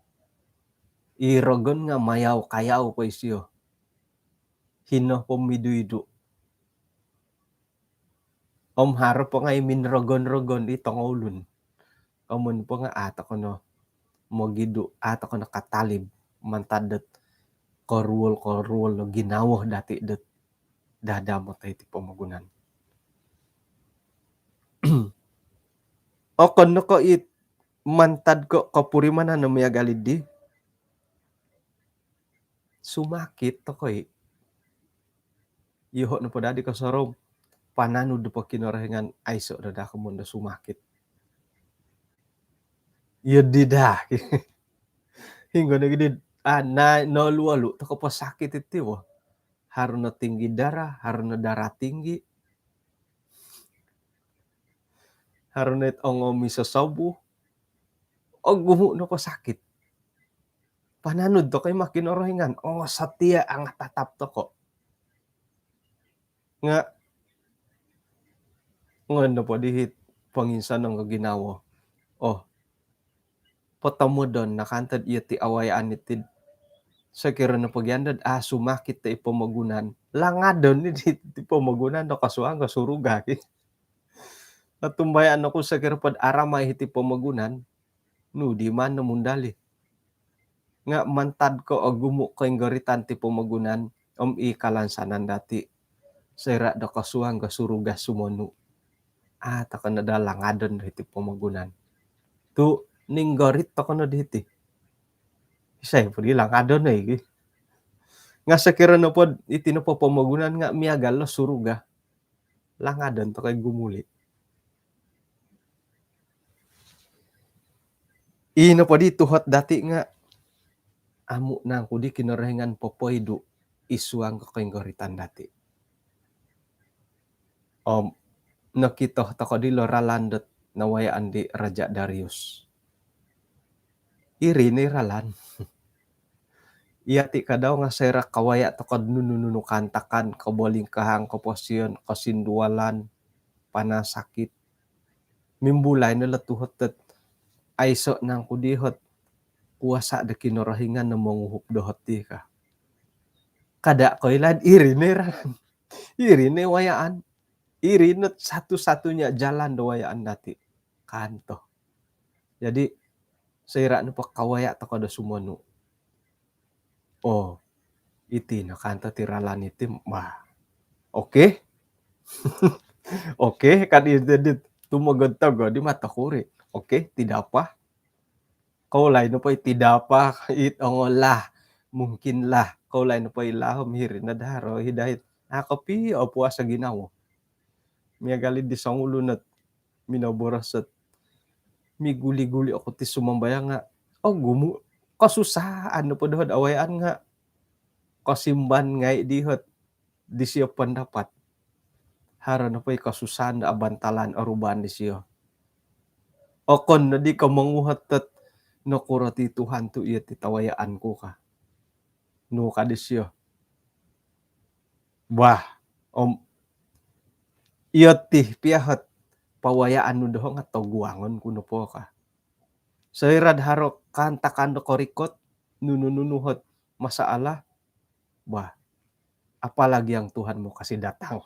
I rogon nga mayau kayau po isio. Hino po midu-idu. Om haro po ngai min rogon-rogon di tongoulun. Komun po nga ato kono mogidu, ato kono katalib mantad dot koruol-koruol no ginawo dati dot dadamot hiti pomogunan. Okon no ko it mantad ko kopurimanan no miagal di sumakit toko i. Iyoho nopo dadi kosorou pananud po Kinorohingan aiso dada komun do sumakit. Iyo di dah. Hinggo no gidi ah, na nolu-olu toko po sakit iti wo. Haro no tinggi darah, haro no darah tinggi. Haro no it ongo misosobu. Ogumu nopo sakit. Pananud toko i ma Kinorohingan. Ongo setia angat tatap toko. Nga ngon nopo dihit ponginsanong ko ginawo. Oh, potomodon nakantod iyo ti awayaan itid. Sokiro nopo giandod ah sumakit ti pomogunan. Langadon ni di ti pomogunan do kosuang ko suruga ki. Natumbayaan oku sokiro pod aramai hiti pomogunan. Nu di man no mundali. Nga mantad ko ogumu koinggoritan ti pomogunan om i kalansanan dati. Soira do kosuang ko suruga sumonu. Ah, toko no da langadon do hiti pomogunan. Tu ninggorit toko no di hiti. Isai po di langadon no iki. Nga sokiro nopo iti nopo pomogunan nga miagal lo suruga. Langadon toko i gumuli. Ino po di tuhot dati nga amu nangku di Kinorohingan popoidu isuang ko koinggoritan dati. Om nokito toko di lo ralan dot nawayaan di Raja Darius. Iri ni ralan. Iya ti kadau nga soira kawaya tokod nunu-nunu kaantakan, kobolingkahang, koposion, kosindualan, panasakit. Mimbulai no lo tuhot dot aiso nangku di hot kuasa do Kinorohingan no monguhup dohot ti ka. Kada koilad iri ni ralan. Iri ni wayaan. Iri no satu-satunya jalan do wayaan dati. Kanto. Jadi soira nopo kawaya toko do sumonu. Oh, iti no kanto ti ralan iti. Wah. Okey. Okey, kan iti di tumogod-togod di mato kuri. Okey, tidak apa. Kau lain apa tidak apa, it ongolah. Mungkinlah. Kau lain apa ilah mihir na daro hidait. Aku pi opuasa ginawo. Miagal di songulun ot minoboros ot miguli-guli oku ti sumambayang nga ogumu, kosusaan nopo dohod awayaan nga kosimban ngai dihot disio pendapat. Haro nopo i kosusaan do abantalan oruban disio. Okon no di ko monguhot dot nokuro ti Tuhan tu iyo ti tawayaan ku ka. Nu ka disio. Wah, om iyo ti pia hot pawayaan nu doho nga toguangon ku nopo ka. Soira'd haro kaantakan do korikot, nunu-nunu ot masalah, bah, apalagi yang Tuhan mau kasih datang.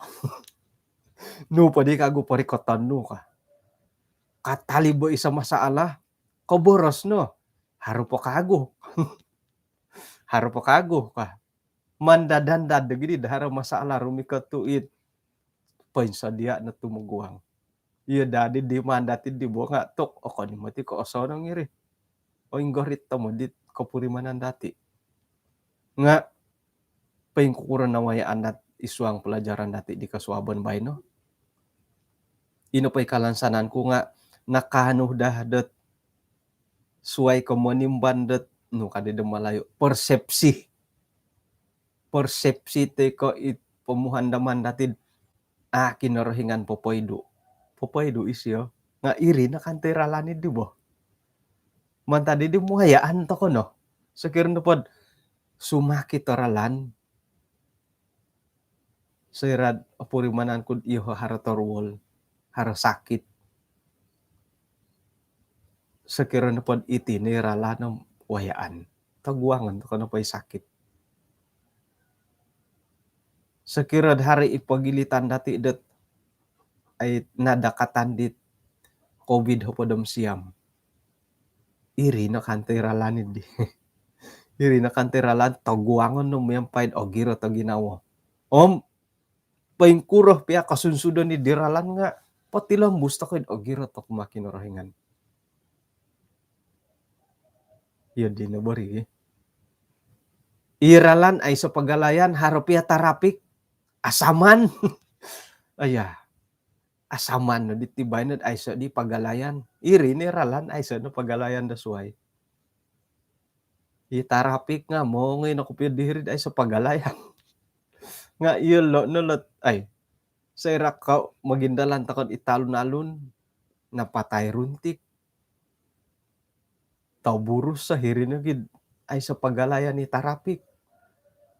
Nu po di kagu porikoton nu ka. Katalib o iso masalah, koboros no. Haro po kagu. Haro po kagu ka. Mandad-andad do gidi do haro masalah rumikot tu it poinsodia' no tumoguang. Iyo dadi di mandad ti di bo nga' tok, okon i' moti ko' osonong iri. Oinggorit tomod it kopurimanan dati'. Nga' poingkuro nawayaan dati' id suang pelajaran dati' di kosuabon baino. Ino po i kalansanan ku nga' nakaanu daa dot suai ko' monimban dot, nu ka di do Malayu, persepsi. Persepsi toi ko' it pomuhandaman dati'd, ah, Kinorohingan popoidu'. Popoidu' isio. Nga' iri no kanto i ralan iddi bo. Mantad iddi muayaan toko' no. Sokiro nopod sumakit o ralan, soira'd opurimanan ku'd iyoho' haro toruol, haro sakit. Sokiro nopod iti no i ralan om wayaan. Toguangon toko' nopo i sakit. Sokiro'd haro i pogilitan dati' dot ai nadakatan dit covid hopod om siam. Iri no kanto i ralan iddi. Iri no kanto i ralan, toguangon no miampai'd ogirot o ginawo. Om poingkuro pia kosunsudon iddi ralan nga' potilombus toko'd ogirot toko' kumaa Kinorohingan. Iyo dino bo ri. I ralan aiso pagalayan, haro pia tarapik, asaman. Aya, asaman no diti baino'd aiso di pagalayan. Iri ni ralan aiso no pagalayan do suai. I tarapik nga' mongoi no kopio diri'd aiso pagalayan. Nga' iyolo' no lot, ai, soira' ko' mogindalan toko'd id talun-alun, napatai runtik, toburus, so hiri nogi'd aiso pagalayan i tarapik.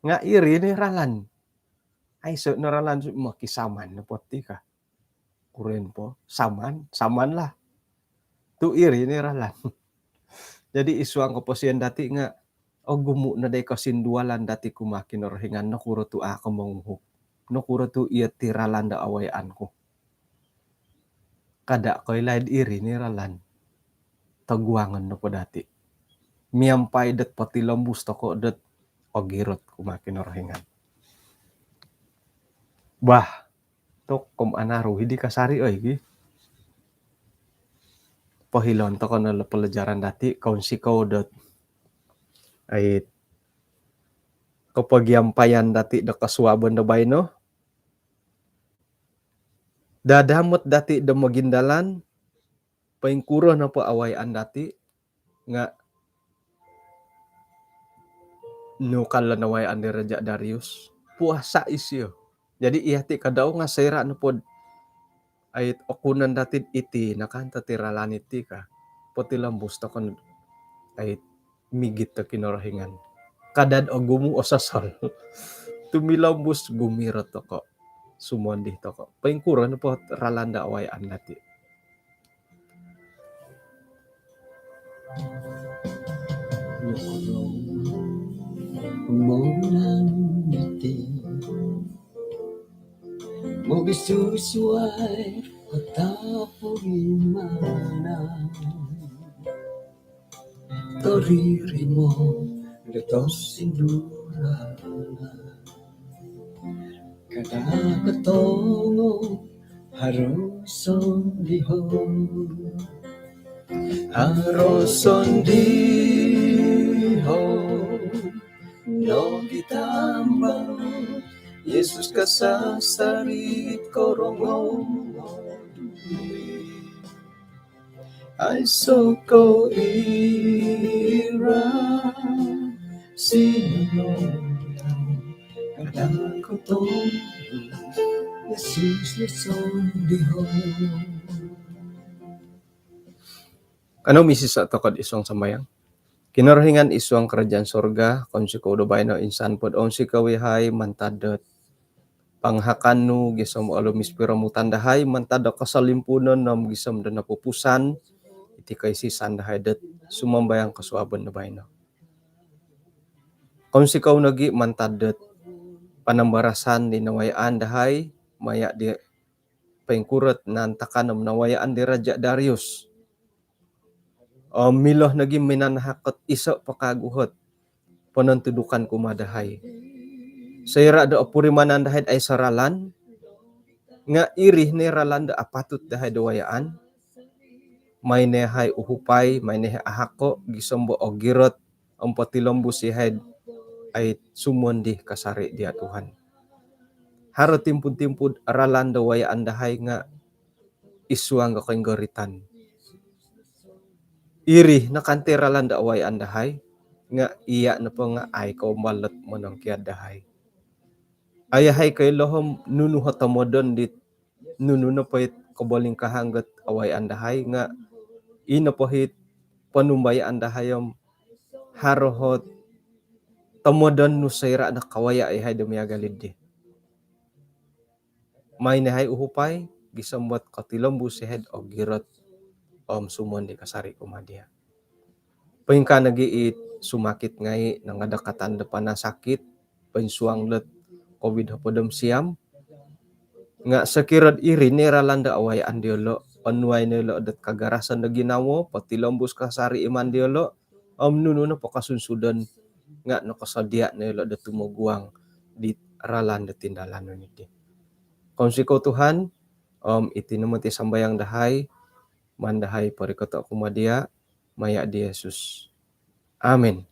Nga' iri ni ralan. Aiso no ralan su-, mokisaman nopo ti ka. Kuren po, saman, saman lah. Tu' iri ni ralan. Jadi id suang koposion dati' nga' ogumu' no dai kosindualan dati' kumaa Kinorohingan, nokuro tu' a' ko monguhup. Nokuro tu' iyo ti ralan do awayaan ku. Kada' koilo'd iri ni ralan. Toguangon nopo dati' miampai dot potilombus toko' dot ogirot kumaa Kinorohingan. Bah, tok kom anaru hidi kasari oi gi. Pohilon toko' no lo pelajaran dati', kounsikou dot ai kopogiampayan dati' do kosuabon do baino. Dadamot dati' do mogindalan, poingkuro nopo awayaan dati' nga' nu ka lo nawayaan di Raja' Darius, puasa isio. Jadi iya ti kadau nga' soira' nopod ai okunon dati'd iti no kanto ti ralan iti ka, potilombus toko' no ai migit do Kinorohingan. Kada'd ogumu' ososol. Tumilombus, gumirot toko'. Sumondih toko'. Poingkuro nopo ralan do awayaan dati'. Pomogunan diti mogisusuai o tapurimanan. Toririmo do tosindulanan. Kada' kotongo haro sondihon. Haro sondihon nogi tambalut, Yesus kasasari korongou. Aiso ko ira sinumon kada' kotongo, Yesus no sondihon. Kanou misisa' toko'd id suang sambayang. Kinorohingan id suang karajaan sorga, kounsikou do baino insan pod ounsikou iyahai mantad dot pangahakan nu gisom olumis piromutan dahai mantad do kosolimpunon om gisom do nopupusan i ti koisisan dahai dot sumambayang kosuabon do baino. Kounsikou nogi mantad dot panambarasan di nawayaan dahai maya di poingkuro ot naantakan om nawayaan di Raja Darius. Om milo nogi minanahak ot iso po kagu ot ponontudukan kumaa dahai. Soira do opurimanan dahai aiso ralan, nga iri no ralan do apatut dahai do wayaan, mai no yahai uhupai, mai no yahai ahako gisom do ogirot om potilombus yahai id sumondi kasari dia Tuhan. Haro timpu-timpu ralan do wayaan dahai nga id suang do koinggoritan. Iri no kanto ralan do awayaan dahai, nga iya nopo nga au koumbal dot monongkiad dahai. Au yahai koilo om nunu ot tomodon dit nunu nopo it kobolingkahangan dot awayaan dahai, nga ino po it ponumbayaan dahai om haro ot tomodon nu soira do kawaya yahai do miagal dii. Mai no yahai uhupai gisom dot kotilombus yahai do ogirot om sumondi kasari kumaa dia. Poingkaa nogi it sumakit ngai, nangadakatan do panasakit, poinsuang dot covid hopod om siam. Nga sokiro iri no ralan do awayaan diolo, onuai no yolo dot kagarasan do ginawo, potilombus kasari iman diolo, om nunu nopo kosunsudon nga nokosodia no yolo do tumoguang di ralan do tindalanon dii. Kounsikou Tuhan, om iti no moti sambayang dahai, maan dahai porikoto kumaa dia, maya di Yesus. Amin.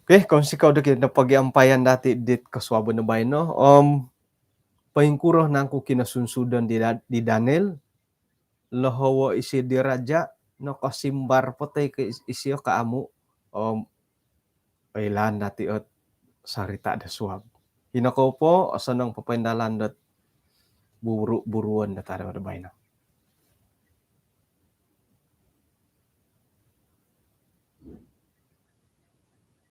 Okey, kounsikou do kinopogiampayan dati dit kosuabon do baino, om poingkuro nangku kinosunsudon di Da-, di Daniel, lohowo isio di raja, nokosimbar po toi ko is-, isio ko amu, om oilaan dati ot sarita do suab. Ino kou po, osonong popoindalan dot buru-buruon do tadau do baino.